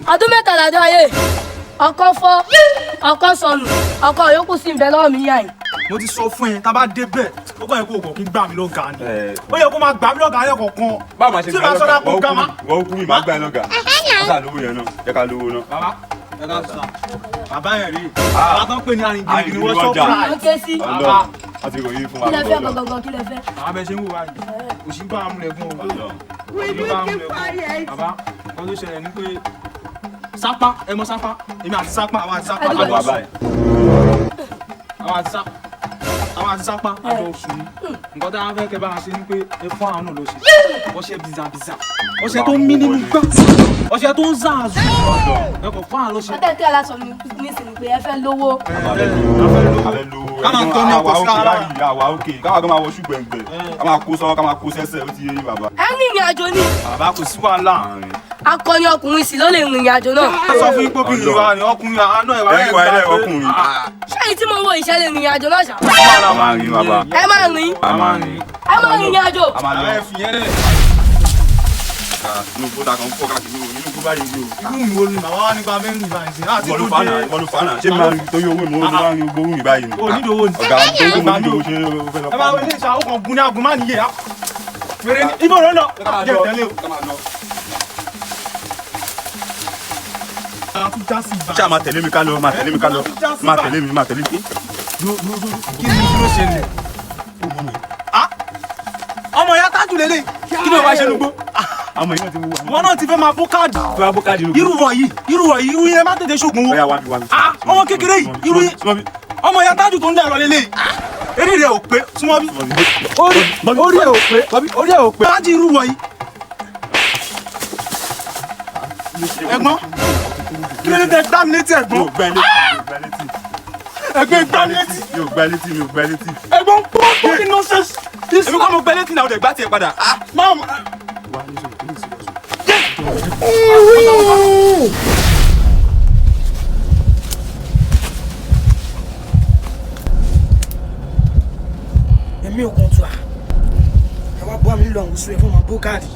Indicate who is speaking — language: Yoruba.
Speaker 1: Ọdún 3 làjọ ayé. Ọkọ fọ́, ọkọ sọnù, ọkọ yòókù sì ń bẹ lọ́wọ́ mi yá yìí.
Speaker 2: Mo ti sọ fún ẹ, tá a bá débẹ̀, ó kàn yẹ kó o kàn kí n gbà mí lọ́gàá ni. Ó yẹ kó máa gbà mí lọ́gàá lẹ́kọ̀ọ̀kan.
Speaker 3: Báwo máa ṣe
Speaker 2: Tí
Speaker 3: gbà
Speaker 2: màá sọ́dá
Speaker 3: lọ́gàá?
Speaker 2: kó ga má.
Speaker 3: Wọ́n kú mi, máa gbà ẹ lọ́gàá. Wọ́n sà lówó yẹn náà, jẹ́ ká lówó náà.
Speaker 2: Bàbá, ẹ ká sọ. Bàbá yẹn rí. Bàbá tó ń pè ní arìngìrì wọ́n
Speaker 3: Arìngìrì wọ́jà.
Speaker 1: Ó ké sí.
Speaker 3: Ọlọ́run, wọ́n ti ròyìn fún wa.
Speaker 1: Kí lẹ fẹ́ gangan, kí lẹ fẹ́?
Speaker 2: Bàbá bẹ ṣe ń wò wá yìí. Òṣì ń bá amúlẹ̀gùn o. Òṣì ń bá amúlẹ̀gùn. Bàbá, nǹkan tó ṣẹlẹ̀ ni pé Sápá, ẹ mọ Sápá, èmi àti Sápá, àwọn àti Sápá
Speaker 1: Ẹ
Speaker 2: àjọ
Speaker 3: Àgbà
Speaker 2: sùn.
Speaker 3: báyìí.
Speaker 2: Àwọn àti Sápá àjọ sùn ni. Nǹkan tí a fẹ́ kẹ́ bá a ṣe ni pé ẹ fún àwọn náà lọ ṣe. Ọṣẹ bìzàbìzà, ọṣẹ tó ń mí nínú gbá, ọṣẹ tó ń zàzù. Ẹ kò fún àwọn lọ ṣe.
Speaker 1: Ọtẹ tí aláṣọ mi nísìnyí pé ẹ fẹ́ lówó.
Speaker 3: Abẹ́ lówó.
Speaker 2: Ká máa tọ́ ní ọkọ̀ sí ara.
Speaker 3: Àwa òkè, káwa kan máa wọ ṣú gbẹ̀ngbẹ̀. Ká máa kó sọ́wọ́, ká máa kó sẹ́sẹ̀, ó ti yé yín bàbá.
Speaker 1: Ẹ ń rìnrìn àjò ni.
Speaker 2: Bàbá kò sí wàhálà.
Speaker 1: Akọni ọkùnrin sì ló lè rìnrìn àjò náà.
Speaker 2: A sọ fún yín pé obìnrin wa ni ọkùnrin àánú ẹ̀ wá
Speaker 3: Ẹ wá ilé ọkùnrin.
Speaker 1: Ṣé èyí tí mo ń wo ìṣẹ́ lè rìnrìn àjò náà ṣá?
Speaker 3: A máa rìn bàbá.
Speaker 1: Ẹ máa rìn.
Speaker 3: A máa rìn.
Speaker 1: Ẹ máa rìnrìn àjò.
Speaker 3: A máa lọ.
Speaker 2: Ẹ fi yẹn lẹ̀.
Speaker 3: Inú kó ta kan fọ́ káàkiri o, inú kó báyìí ni o.
Speaker 2: Irú mi wo ni bàbá wa nípa fẹ́ rìn báyìí sí? Àti
Speaker 3: Ìwọ ló
Speaker 2: tó
Speaker 3: fà náà,
Speaker 2: dé.
Speaker 3: ìwọ ló fà náà. Ṣé mi máa ń torí owó mi, mo máa ń gbowó mi báyìí ni?
Speaker 2: O nídìí owó ni.
Speaker 3: Ọ̀gá, torí owó mi nídìí owó ṣe ó fẹ́ lọ
Speaker 2: Ẹ máa
Speaker 3: pa
Speaker 2: wọlé
Speaker 3: mí.
Speaker 2: ìṣà, ó kàn gun ní agun má nìyẹ. Wèrè ni ibo ló ń lọ. Jẹ́ ìtẹ́lẹ̀ o.
Speaker 3: Ṣé a máa tẹ̀lé mi ká lọ? Máa tẹ̀lé mi ká lọ. Máa tẹ̀lé mi, máa tẹ̀lé mi.
Speaker 2: Kí ni kí ló ṣẹlẹ̀? Ah! Ọmọ ìyá Tájù lélẹ̀. Kí ló wá ṣe nugbó?
Speaker 3: Àwọn èèyàn ti wú wa.
Speaker 2: Wọn náà ti fẹ́ máa bó káàdì.
Speaker 3: Tó wá bó káàdì nugbó.
Speaker 2: Irú wọ̀ yìí, irú wọ̀ yìí, irú yẹn má tètè ṣògùn owó.
Speaker 3: Ọya wá bí wá bí.
Speaker 2: Ah! Ọmọ kékeré yìí, irú yẹn.
Speaker 3: Súnmọ́ bí.
Speaker 2: Ọmọ ìyá Tájù tó ń dẹ̀rọ lélẹ̀. Eré rẹ̀ ò pé, súnmọ́ bí. Orí ẹ̀ ò pé, orí ẹ̀ ò pé. Tájù irú wọ̀ yìí. Ẹ̀gbọ́n, kí ló dé tẹ gbá mi létí ẹ̀gbọ́n?
Speaker 3: Mi ò gbá létí, mi ò gbá létí.
Speaker 2: Ẹ̀gbọ́n gbá mi létí.
Speaker 3: Mi ò gbá létí, mi ò gbá létí.
Speaker 2: Ẹ̀gbọ́n, fucking nonsense.
Speaker 3: Èmi kọ́ mo gbá létí náà, ó dẹ̀ gbá tiẹ̀ padà.
Speaker 2: Máa
Speaker 4: Èmi ò kàn tù à. Ẹ wá bọ́ mi lọ àwọn oṣù ẹ fún ma bó káàdì.